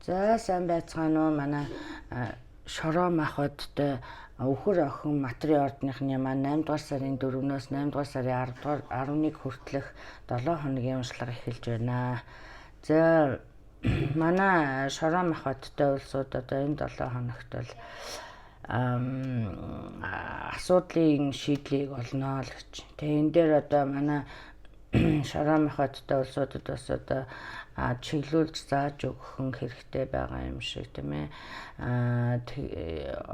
За, сайн байцгаана уу, манай шороо махбодтой Өвхөр охин Матрын ордныхны маань 8 дугаар сарын 4-өөс 8 дугаар сарын 10 дугаар 11 хүртэлх 7 хоногийн уншлага эхэлж байна. За, манай шороо махбодтой улсууд одоо энэ 7 хоногт бол асуудлын шийдлийг олно л гэж. Тэгээ энэ дээр одоо манай шороо махбодтой улсуудад бас одоо чиглүүлж зааж өгөх хэрэгтэй байгаа юм шиг, тийм ээ.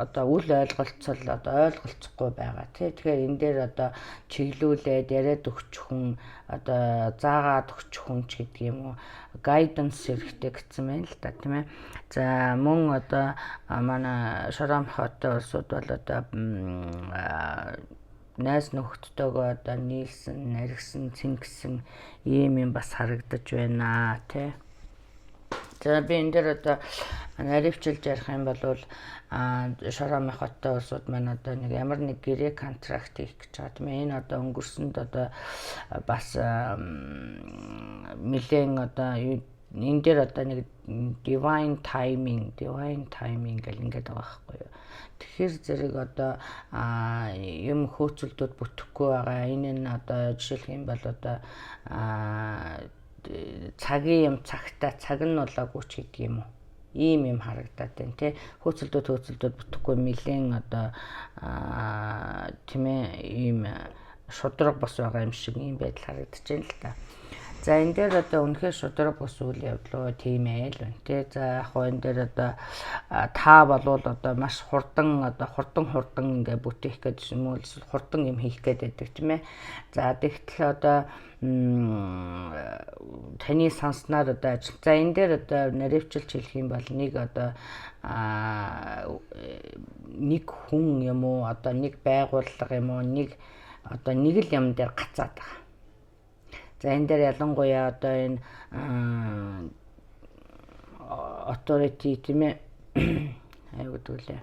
Одоо үл ойлголцол одоо ойлголцохгүй байгаа, тий. Тэгэхээр энэ дээр одоо чиглүүлээд яриад өгч хүн, одоо заагаад өгч хүн ч гэдэг юм уу, guidance хэрэгтэй гэсэн байна л да, тийм ээ. За, мөн одоо манай шороо махбодтой улсууд бол одоо найз нөхдөдтэйгөө одоо нийлсэн, наригсан, цэнгсэн ийм юм бас харагдаж байна, тий. За, би энэ дээр одоо наривчилж ярих юм бол шороо махбодтой улсууд маань одоо нэг ямар нэг гэрээ, contract хийх гэж байгаа, тийм ээ. Энэ одоо өнгөрсөнд одоо бас нэлээд одоо энэ дээр одоо нэг divine timing, divine timing гэл ингээд байгаа байхгүй юу. Тэгэхээр зэрэг одоо юм хөөцөлдүүд бүтэхгүй байгаа. Энэ нь одоо жишээлх юм бол одоо цагийн юм цагтаа цаг нь болоогүй ч гэдэг юм уу, ийм юм харагдаад байна, тий. Хөөцөлдүүд бүтэхгүй нэлээд одоо, тийм ээ, ийм шударга бус байгаа юм шиг ийм байдал харагдаж байна л та. За, энэ дээр одоо үнэхээр шударга бус үйл явдлуу тийм ээ л байна, тий. За, яг хоо энэ дээр одоо та болвол одоо маш хурдан, одоо хурдан хурдан ингээ бүтээх гэж юм уу, эсвэл хурдан юм хийх гээд байдаг, тийм ээ. За, тэгтэл одоо таны санснаар одоо ажил. За, энэ дээр одоо наривчилж хэлэх юм бол нэг одоо нэг хүн юм уу, одоо нэг байгууллага юм уу, нэг одоо нэг л юм дээр гацаад байгаа. За, энэ дээр ялангуяа одоо энэ authority, тийм ээ, аюу гэдэг лээ,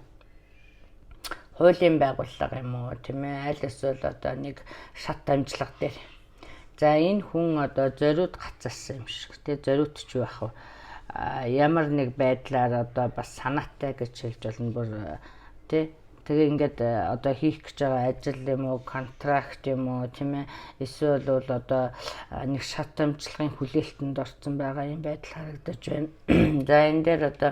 хуулийн байгууллага юм уу, тийм ээ, аль эсвэл одоо нэг шат амжилга дээр. За, энэ хүн одоо зориуд гацаасан юм шиг, тий, зориуд ч юу ах вэ, ямар нэг байдлаар одоо бас санаатай гэж хэлж болно бүр, тий. Тэгээ ингээд одоо хийх гэж байгаа ажил юм уу, contract юм уу, тийм ээ, эсвэл бол одоо нэг шат амжилгын хүлээлтэнд орсон байгаа юм байдал харагдаж байна. За, энэ дээр одоо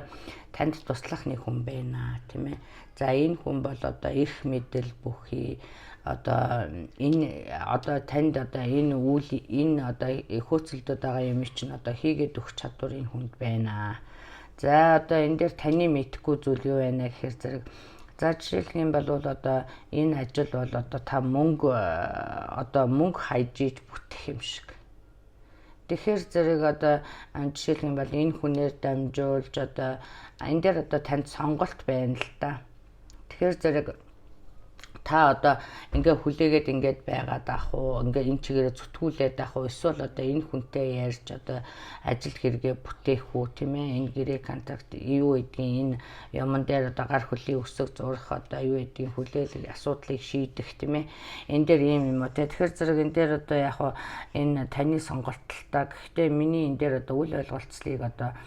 танд туслах нэг хүн байна, тийм ээ. За, энэ хүн бол одоо эрх мэдэл бүхий одоо энэ одоо танд одоо энэ үйл, энэ одоо хөөцөлдөд байгаа юм чинь одоо хийгээд өгөх чадвар энэ хүнд байна. За, одоо энэ дээр таны мэдэхгүй зүйл юу байна гэхээр зэрэг, за, жишээлх юм бол одоо энэ ажил бол одоо та мөнгө, одоо мөнгө хайж иж бүтэх юм шиг. Тэгэхээр зэрэг одоо жишээлх юм бол энэ хүнээр дамжуулж одоо энэ дээр одоо танд сонголт байна л да. Тэгэхээр зэрэг та одоо ингээ хүлээгээд ингээд байгаад ах уу, ингээ энэ чигээрээ зүтгүүлээд ах уу, эсвэл одоо энэ хүнтэй ярьж одоо ажил хэрэгээ бүтээх үү, тийм ээ, энэ гэрээ, contract юу гэдгийг, энэ юмн дээр одоо гар хөлийн өсөг зурах, одоо юу гэдгийг, хүлээлэг асуудлыг шийдэх, тийм ээ, энэ дээр ийм юм уу, те. Тэгэхээр зэрэг энэ дээр одоо яг энэ таны сонголт л та. Гэхдээ миний энэ дээр одоо үл ойлголцлыг одоо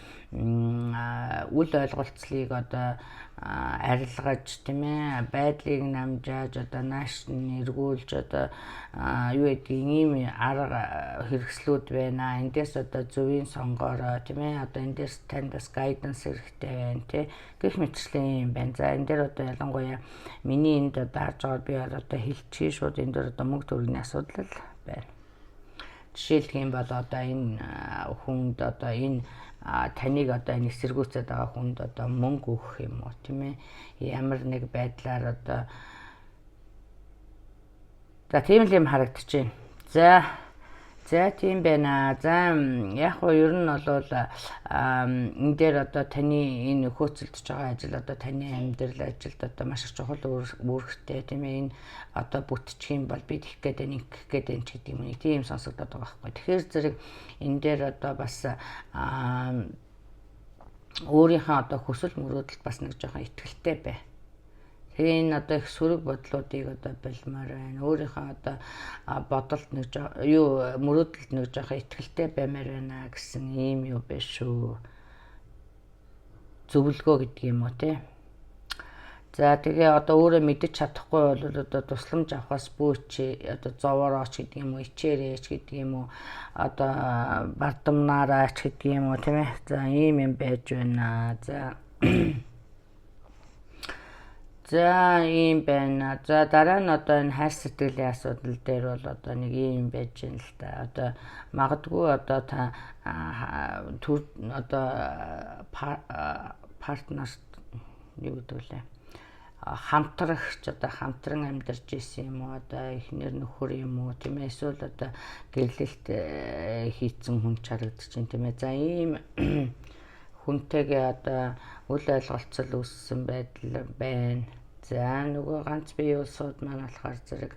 арилгаж, тийм ээ, байдлыг намжааж, одоо нааш нь эргүүлж, одоо юу гэдгийг, ийм арга хэрэгслүүд байна. Эндээс одоо зөвийн сонгоорой, тийм ээ. Одоо эндээс танд бас guidance хэрэгтэй байна, тий. Гэх мэтчлэн юм байна. За, энэ дээр одоо ялангуяа миний энд одоо харж байгаа би одоо хэлчихье шууд, энэ дээр одоо мөнгө төгрөгийн асуудал байна. Жишээлх юм бол одоо энэ хүнд, одоо энэ таныг одоо энэ эсэргүүцээд байгаа хүнд одоо мөнгө өгөх юм уу, тийм ээ, ямар нэг байдлаар одоо, за, тийм л юм харагдаж байна. За, тийм байна. За, яг хуу ер нь бол энэ дээр одоо таны энэ хөөцөлдөж байгаа ажил одоо таны амьдрал, ажилд одоо маш их чухал үүрэгтэй, тийм ээ. Энэ одоо бүтчих юм бол би тэгэх гээд байна, ингэх гээд байна ч гэдэг юм уу. Тийм сонсогдоод байгаа байхгүй. Тэгэхээр зэрэг энэ дээр одоо бас өөрийнхөө одоо хүсэл мөрөөдөлд бас нэг жоохон итгэлтэй бай. Тэгээ энэ одоо их сөрөг бодлуудыг одоо болмоор байна. Өөрийнхөө одоо бодолд нэг юу, мөрөөдөлд нэг жоохон итгэлтэй баймаар байна гэсэн ийм юу биш шүү. Зөвлөгөө гэдэг юм уу те. За, тэгээ одоо өөрөө мэдэж чадахгүй бол одоо тусламж авахаас бүүч одоо зовоорооч гэдэг юм уу, ичээрээч гэдэг юм уу, одоо бардамнаараач гэдэг юм уу, тийм ээ. За, ийм юм байж байна. За, ийм байна. За, дараа нь одоо энэ хайр сэтгэлийн асуудал дээр бол одоо нэг ийм байж байна л да. Одоо магадгүй одоо та төр одоо partner юу гэдэг лээ, хамтрагч, одоо хамтран амьдарч исэн юм уу, одоо эхнэр нөхөр юм уу, тийм ээ, эсвэл одоо гэрлэлт хийцэн хүн ч харагдаж байна, тийм ээ. За, ийм хүнтэйгээ одоо үл ойлголцол үүссэн байдал байна. За, нөгөө ганц бие улсууд маань болохоор зэрэг,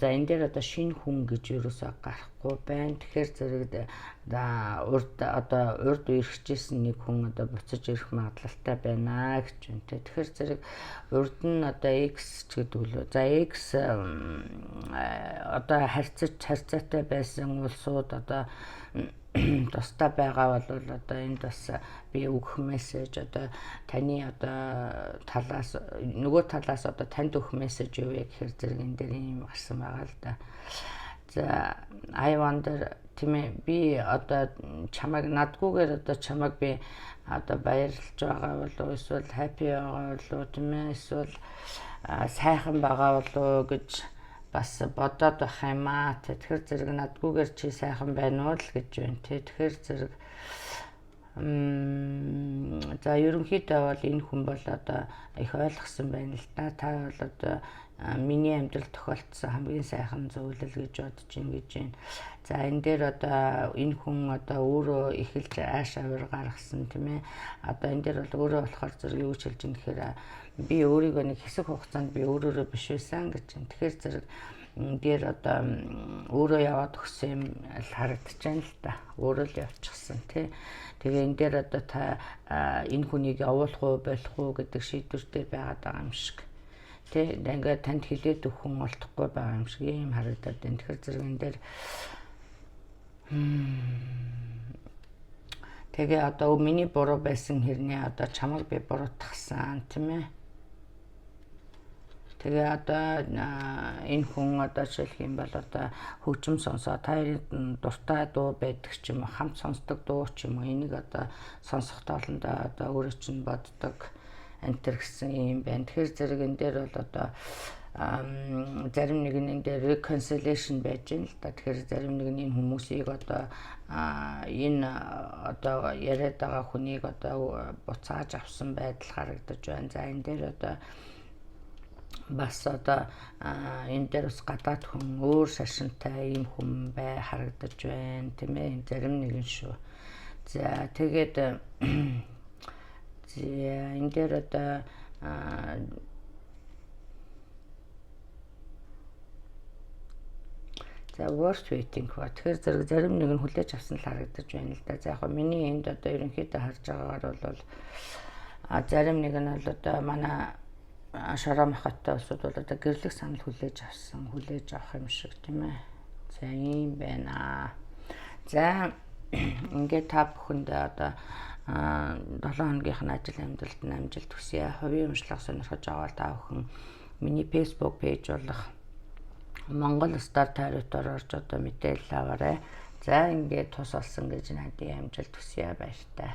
за, энэ дээр одоо шинэ хүн гэж юусоо гарахгүй байна. Тэгэхээр зэрэг урд одоо урд үерхчихсэн нэг хүн одоо буцаж ирэх магадлалтай байна гэж байна. Тэгэхээр зэрэг урд нь одоо ex ч гэдэг лөө. За, ex одоо харьцаж харьцаатай байсан улсууд одоо тусдаа байгаа бол одоо энд бас би өгөх мессеж, одоо таны одоо талаас, нөгөө талаас одоо танд өгөх мессеж юу вэ гэхээр зэрэг энэ дээр ийм гарсан байгаа л да. За, I wonder, тийм ээ, би одоо чамайг надгүйгээр одоо чамайг би одоо баярлж байгаа болов эсвэл happy байгаа болов, тийм ээ, эсвэл сайхан байгаа болов гэж бас бодоод байх юм аа. Тэгэхээр зэрэг надгүйгээр чи сайхан байна уу л гэж байна. Тэгэхээр зэрэг за, ерөнхийдөө бол энэ хүн бол одоо их ойлгосон байна л да. Та бол одоо миний амьдрал тохиолдсон хамгийн сайхан зүйл л гэж бодож ин гэж байна. За, энэ дээр одоо энэ хүн одоо өөрөө эхэлж ааш авир гаргасан, тийм ээ. Одоо энэ дээр бол өөрөө болохоор зэрэг юу ч хэлж ин гэхээр би өөрийгөө нэг хэсэг хугацаанд би өөрөөрөө биш байсан гэж байна. Тэгэхээр зэрэг дээр одоо өөрөө яваад өгсөн юм л харагдаж байна л да. Өөрөө л явчихсан, тий. Тэгээ энэ дээр одоо та энэ хүнийг явуулах уу, болох уу гэдэг шийдвэр дээр байгаад байгаа юм шиг. Тэ, ингээд танд хэлээд өгөх хүн олдохгүй байгаа юм шиг юм харагдаад байна. Тэгэхээр зэрэг энэ дээр тэгээ одоо миний буруу байсан хэрнээ одоо чамайг би буруутгасан, тийм ээ. Тэгээ одоо энэ хүн одоо жишээлх юм бол одоо хөгжим сонсоо, та хоёрын дуртай дуу байдаг ч юм уу, хамт сонсдог дуу ч юм уу, энийг одоо сонсох тоолондоо одоо өөрөө чинь боддог антер гэсэн юм байна. Тэгэхээр зэрэг энэ дээр бол одоо зарим нэг нь энэ дээр reconciliation байж байна л да. Тэгэхээр зарим нэг нь энэ хүмүүсийг одоо энэ одоо яриад байгаа хүнийг одоо буцааж авсан байдал харагдаж байна. За, энэ дээр одоо бас одоо энэ дээр бас гадаад хүн, өөр шашинтай ийм хүн бай харагдаж байна, тийм ээ, зарим нэгэн шүү. За, тэгээд за, энэ дээр одоо за, worth waiting for. Тэгэхээр зэрэг зарим нэг нь хүлээж авсан л харагдаж байна л да. За, яг миний энд одоо ерөнхийдөө харж байгаагаар бол зарим нэг нь бол одоо манай шороо махатай улсууд бол одоо гэрлэх санал хүлээж авсан, хүлээж авах юм шиг, тийм ээ. За, ийм байна. За, ингээд та бүхэндээ одоо 7 хоногийнх нь ажил амьдралд нь амжилт хүсье. Хувийн уншлага сонирхож байгаа бол та бүхэн миний Facebook page болох Монгол Star Tarot-оор орж одоо мэдээлэл аваарай. За, ингээд тус олсон гэж надад амжилт хүсье. Баяртай.